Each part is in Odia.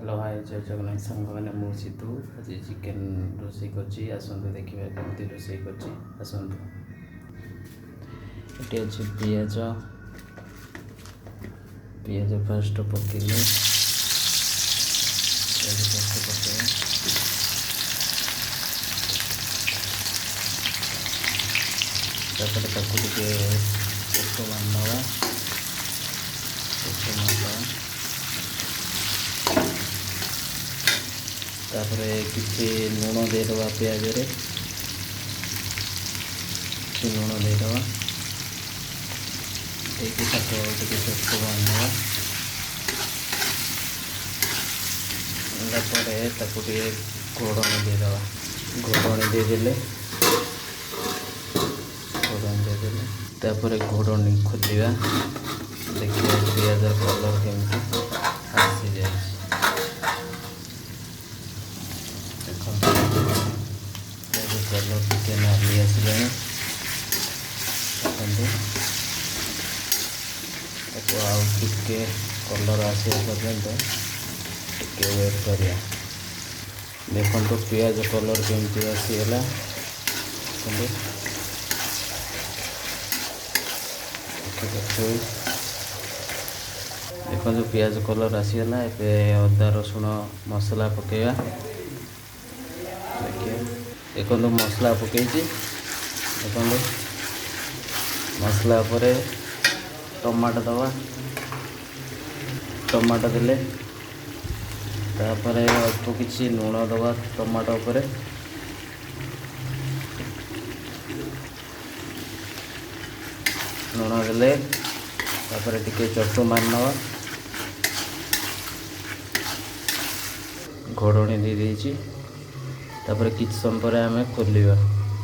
ହ୍ୟାଲୋ ହାଏ, ଜୟ ଜଗନ୍ନାଥ ସାଙ୍ଗମାନେ। ମୁଁ ସିଧୁ, ଆଜି ଚିକେନ୍ ରୋଷେଇ କରୁଛି। ଆସନ୍ତୁ ଦେଖିବା କେମିତି ରୋଷେଇ କରୁଛି। ଆସନ୍ତୁ, ଏଠି ଅଛି ପିଆଜ। ପିଆଜ ଫାଷ୍ଟ ପକେଇଲେ, ପିଆଜ ଫାଷ୍ଟ ପକେଇବା। ତାପରେ ତାକୁ ଟିକେ ଚୋଟ ମାରିନେବା, ଚୋଟ ମାରିଦେବା। ତାପରେ କିଛି ଲୁଣ ଦେଇଦେବା, ପିଆଜରେ କିଛି ଲୁଣ ଦେଇଦେବା। ଦେଇକି ତାକୁ ଟିକେ ଚୋଟ ବାନ୍ଧିଦେବା। ହେଲା ପରେ ତାକୁ ଟିକେ ଘୋଡ଼ଣି ଦେଇଦେବା। ଘୋଡ଼ଣି ଦେଇଦେଲେ, ଘୋଡ଼ଣି ଦେଇଦେଲେ, ତାପରେ ଘୋଡ଼ଣି ଖୋଲିବା, ଦେଖିବା ପିଆଜର କଲର୍ କେମିତି ଆସିଯାଇଛି। ଦେଖନ୍ତୁ, ପିଆଜ କଲର୍ ଟିକେ ନାଲି ଆସିଲାଣି। ଦେଖନ୍ତୁ, ତାକୁ ଆଉ ଟିକେ କଲର୍ ଆସିବା ପର୍ଯ୍ୟନ୍ତ ଟିକେ ୱେଟ୍ କରିବା। ଦେଖନ୍ତୁ, ପିଆଜ କଲର୍ କେମିତି ଆସିଗଲା। ଦେଖନ୍ତୁ, ଦେଖିପାରୁଥିବେ। ଦେଖନ୍ତୁ, ପିଆଜ କଲର୍ ଆସିଗଲା। ଏବେ ଅଦା ରସୁଣ ମସଲା ପକାଇବା, ଦେଖିବା। ଦେଖନ୍ତୁ, ମସଲା ପକାଇଛି। ଦେଖନ୍ତୁ, ମସଲା ପରେ ଟମାଟୋ ଦେବା। ଟମାଟୋ ଦେଲେ, ତାପରେ ଅଳ୍ପ କିଛି ଲୁଣ ଦେବା ଟମାଟୋ ଉପରେ। ଲୁଣ ଦେଲେ, ତାପରେ ଟିକେ ଚଟୁ ମାରିନେବା। ଘୋଡ଼ଣି ଦେଇଦେଇଛି। ତାପରେ କିଛି ସମୟ ପରେ ଆମେ ଖୋଲିବା।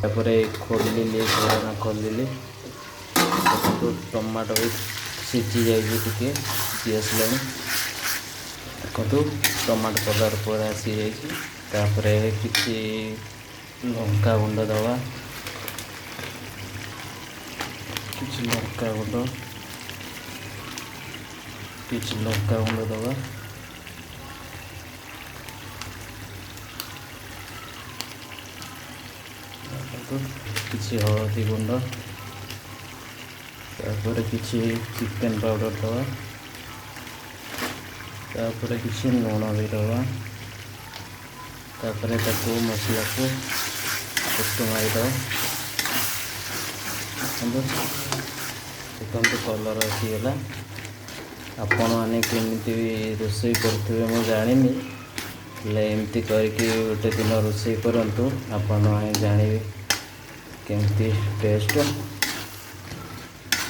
ତାପରେ ଖୋଲିଲି, ଘୋଡ଼ଣା ଖୋଲିଲି। ଦେଖନ୍ତୁ, ଟମାଟୋ ବି ସିଝି ଯାଇଛି, ଟିକେ ସିଝି ଆସିଲାଣି। ଦେଖନ୍ତୁ, ଟମାଟୋ କଲର୍ ପୁରା ଆସିଯାଇଛି। ତାପରେ କିଛି ଲଙ୍କା ଗୁଣ୍ଡ ଦେବା, କିଛି ଲଙ୍କା ଗୁଣ୍ଡ, କିଛି ଲଙ୍କା ଗୁଣ୍ଡ ଦେବା। ଦେଖନ୍ତୁ, କିଛି ହଳଦୀ ଗୁଣ୍ଡ, ତାପରେ କିଛି ଚିକେନ୍ ପାଉଡ଼ର ଦେବା, ତାପରେ କିଛି ଲୁଣ ବି ଦେବା। ତାପରେ ତାକୁ ମସଲାକୁ ଚୋଟ ମାରିଦେବା। ଦେଖନ୍ତୁ, ଦେଖନ୍ତୁ, କଲର୍ ଆସିଗଲା। ଆପଣମାନେ କେମିତି ରୋଷେଇ କରୁଥିବେ ମୁଁ ଜାଣିନି, ହେଲେ ଏମିତି କରିକି ଗୋଟେ ଦିନ ରୋଷେଇ କରନ୍ତୁ, ଆପଣମାନେ ଜାଣିବେ କେମିତି ଟେଷ୍ଟ।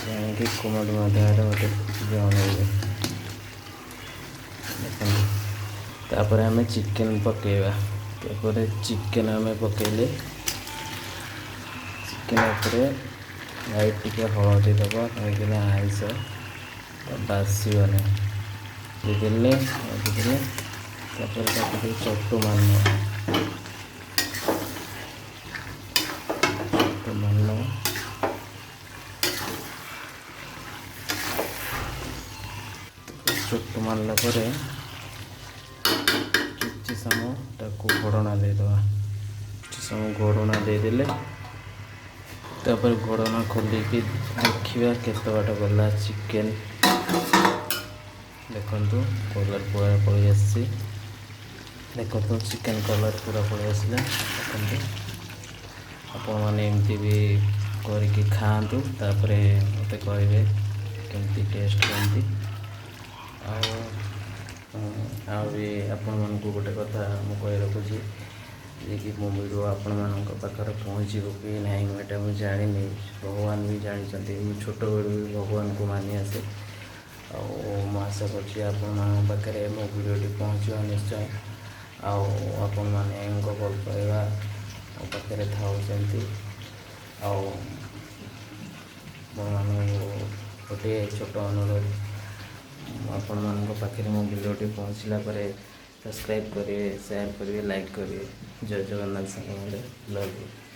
ଜାଣିକି କମେଣ୍ଟ ମାଧ୍ୟମରେ ମୋତେ ଜଣାଇବେ। ଦେଖନ୍ତୁ, ତାପରେ ଆମେ ଚିକେନ୍ ପକାଇବା। ତାପରେ ଚିକେନ୍ ଆମେ ପକାଇଲେ, ଚିକେନ୍ ଉପରେ ଲାଇଟ୍ ଟିକେ ହଳଦୀ ଦେବା, କାହିଁକିନା ଆଇଁଷ ତ ବାସିବ ନାହିଁ। ଦେଇଦେଲେ, ହଳଦୀ ଦେଲେ, ତାପରେ ତାକୁ ଟିକେ ଚଟୁ ମାରିନେବା, ଚଟୁ ମାରିନେବା। ଚୋଟ ମାରିଲା ପରେ କିଛି ସମୟ ତାକୁ ଘୋଡ଼ଣା ଦେଇଦେବା। କିଛି ସମୟ ଘୋଡ଼ଣା ଦେଇଦେଲେ, ତାପରେ ଘୋଡ଼ଣା ଖୋଲିକି ଦେଖିବା କେତେ ବାଟ ଗଲା ଚିକେନ୍। ଦେଖନ୍ତୁ, କଲର୍ ପୁରା ପଳେଇ ଆସିଛି। ଦେଖନ୍ତୁ, ଚିକେନ୍ କଲର୍ ପୁରା ପଳେଇ ଆସିଲା। ଦେଖନ୍ତୁ, ଆପଣମାନେ ଏମିତି ବି କରିକି ଖାଆନ୍ତୁ, ତାପରେ ମୋତେ କହିବେ କେମିତି ଟେଷ୍ଟ କେମିତି। ଆଉ ଆଉ ବି ଆପଣମାନଙ୍କୁ ଗୋଟେ କଥା ମୁଁ କହି ରଖୁଛି ଯେ କି ମୋ ଭିଡ଼ିଓ ଆପଣମାନଙ୍କ ପାଖରେ ପହଞ୍ଚିବ କି ନାହିଁ ମୁଁ ଏଇଟା ମୁଁ ଜାଣିନି, ଭଗବାନ ବି ଜାଣିଛନ୍ତି। ମୁଁ ଛୋଟବେଳୁ ବି ଭଗବାନଙ୍କୁ ମାନି ଆସେ, ଆଉ ମୁଁ ଆଶା କରୁଛି ଆପଣମାନଙ୍କ ପାଖରେ ମୋ ଭିଡ଼ିଓଟି ପହଞ୍ଚିବ ନିଶ୍ଚୟ। ଆଉ ଆପଣମାନଙ୍କ ଭଲ ପାଇବା ମୋ ପାଖରେ ଥାଉ ସେମିତି। ଆଉ ଆପଣମାନଙ୍କୁ ଗୋଟିଏ ଛୋଟ ଅନୁରୋଧ, ଆପଣମାନଙ୍କ ପାଖରେ ମୋ ଭିଡ଼ିଓଟି ପହଞ୍ଚିଲା ପରେ ସବସ୍କ୍ରାଇବ୍ କରିବେ, ସେୟାର କରିବେ, ଲାଇକ୍ କରିବେ। ଜୟ ଜଗନ୍ନାଥ ସାଙ୍ଗମାନେ, ଲଭ୍ you.